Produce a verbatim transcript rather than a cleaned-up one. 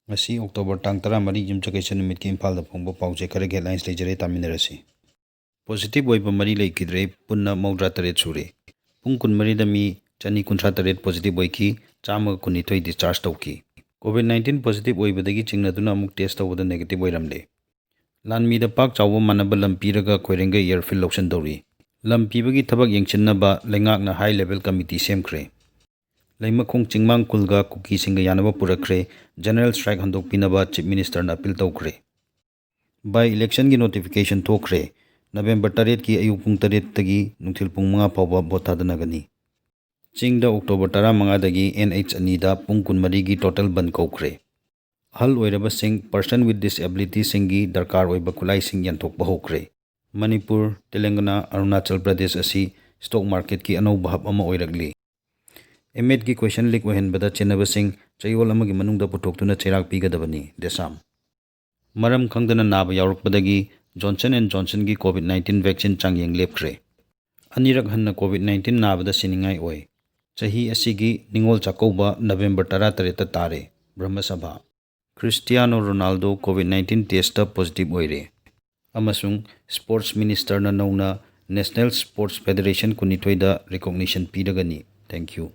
ꯉꯁꯤ October ꯇꯥꯡ ꯇꯔꯥꯃꯔꯤ, ꯌꯨꯝꯁꯀꯩꯁ ꯅꯨꯃꯤꯠꯀꯤ ꯏꯝꯐꯥꯜꯗ ꯐꯣꯡꯕ ꯄꯥꯎꯆꯦ ꯈꯔꯒꯤ headlines ꯂꯩꯖꯔꯦ, ꯇꯥꯃꯤꯟꯅꯔꯁꯤ꯫ Positive ꯑꯣꯏꯕ ꯃꯔꯤ ꯂꯩꯈꯤꯗ꯭ꯔꯦ, ꯄꯨꯟꯅ ꯃꯧꯗ꯭ꯔꯥ ꯇꯔꯦꯠ ꯁꯨꯔꯦ꯫ ꯄꯨꯡ ꯀꯨꯟꯃꯔꯤꯗ ꯃꯤ ꯆꯅꯤ ꯀꯨꯟꯊ꯭ꯔꯥ ꯇꯔꯦꯠ positive ꯑꯣꯏꯈꯤ, ꯆꯥꯝꯃꯒ ꯀꯨꯟꯅꯤꯊꯣꯏ discharge ꯇꯧꯈꯤ꯫ COVID nineteen positive ꯑꯣꯏꯕꯗꯒꯤ ꯆꯤꯡꯅꯗꯨꯅ ꯑꯃꯨꯛ test ꯇꯧꯕꯗ negative ꯑꯣꯏꯔꯝꯂꯦ꯫ ꯂꯥꯟꯃꯤꯗ ꯄꯥꯛ ꯆꯥꯎꯕ ꯃꯥꯟꯅꯕ ꯂꯝ ꯄꯤꯔꯒ ꯀꯣꯏꯔꯦꯡꯒꯩ airfield ꯂꯧꯁꯤꯟꯗꯧꯔꯤ꯫ ꯂꯝ ꯄꯤꯕꯒꯤ ꯊꯕꯛ ꯌꯦꯡꯁꯤꯟꯅꯕ ꯂꯩꯉꯥꯛꯅ high level committee ꯁꯦꯝꯈ꯭ꯔꯦ꯫ ꯂꯩꯃꯈꯣꯡ ꯆꯤꯡꯃꯥꯡ ꯈꯨꯜꯒ ꯀꯨꯀꯤꯁꯤꯡꯒ ꯌꯥꯅꯕ ꯄꯨꯔꯛꯈ꯭ꯔꯦ꯫ General strike ꯍꯟꯗꯣꯛꯄꯤꯅꯕ Chief Minister ꯅ appeal ꯇꯧꯈ꯭ꯔꯦ꯫ By election ꯒꯤ notification ꯊꯣꯛꯈ꯭ꯔꯦ꯫ November ꯇꯔꯦꯠꯀꯤ ꯑꯌꯨꯛ ꯄꯨꯡ ꯇꯔꯦꯠꯇꯒꯤ ꯅꯨꯡꯊꯤꯜ ꯄꯨꯡ ꯃꯉꯥ ꯐꯥꯎꯕ vote ꯊꯥꯗꯅꯒꯅꯤ꯫ ꯆꯤꯡꯗ October ꯇꯔꯥꯃꯉꯥꯗꯒꯤ N H ꯑꯅꯤꯗ ꯄꯨꯡ ꯀꯨꯟꯃꯔꯤꯒꯤ total ꯕꯟ ꯀꯧꯈ꯭ꯔꯦ꯫ ꯑꯍꯜ ꯑꯣꯏꯔꯕꯁꯤꯡ, person with disability ꯁꯤꯡꯒꯤ ꯗꯔꯀꯥꯔ ꯑꯣꯏꯕ ꯈꯨꯠꯂꯥꯏꯁꯤꯡ ꯌꯦꯟꯊꯣꯛꯄ ꯍꯧꯈ꯭ꯔꯦ꯫ ꯃꯅꯤꯄꯨꯔ, ꯇꯦꯂꯪꯒꯅꯥ, ꯑꯔꯨꯅꯥꯆꯜ ꯄ꯭ꯔꯗꯦꯁ ꯑꯁꯤ stock market ꯀꯤ ꯑꯅꯧꯕ hub ꯑꯃ ꯑꯣꯏꯔꯛꯂꯤ꯫ M.Ed ꯀꯤ question leak ꯑꯣꯏꯍꯟꯕꯗ ꯆꯦꯟꯅꯕꯁꯤꯡ ꯆꯌꯣꯜ ꯑꯃꯒꯤ ꯃꯅꯨꯡꯗ ꯄꯨꯊꯣꯛꯇꯨꯅ ꯆꯩꯔꯥꯛ ꯄꯤꯒꯗꯕꯅꯤ, ꯗꯦꯁꯥꯝ꯫ ꯃꯔꯝ ꯈꯪꯗꯅ ꯅꯥꯕ ꯌꯥꯎꯔꯛꯄꯗꯒꯤ Johnson and Johnson ꯒꯤ COVID nineteen vaccine ꯆꯥꯡꯌꯦꯡ ꯂꯦꯞꯈ꯭ꯔꯦ꯫ ꯑꯅꯤꯔꯛ ꯍꯟꯅ COVID nineteen ꯅꯥꯕꯗ ꯁꯤꯅꯤꯡꯉꯥꯏ ꯑꯣꯏ꯫ ꯆꯍꯤ ꯑꯁꯤꯒꯤ ꯅꯤꯉꯣꯜ ꯆꯥꯛꯀꯧꯕ November ꯇꯔꯥꯇꯔꯦꯠꯇ ꯇꯥꯔꯦ꯫ ꯕ꯭ꯔꯍꯃ ꯁꯚꯥ꯫ Cristiano Ronaldo COVID nineteen test positive ꯑꯣꯏꯔꯦ ꯑꯃꯁꯨꯡ Sports Minister ꯅ ꯅꯧꯅ National Sports Federation ꯀꯨꯟꯅꯤꯊꯣꯏꯗ recognition ꯄꯤꯔꯒꯅꯤ꯫ Thank you꯫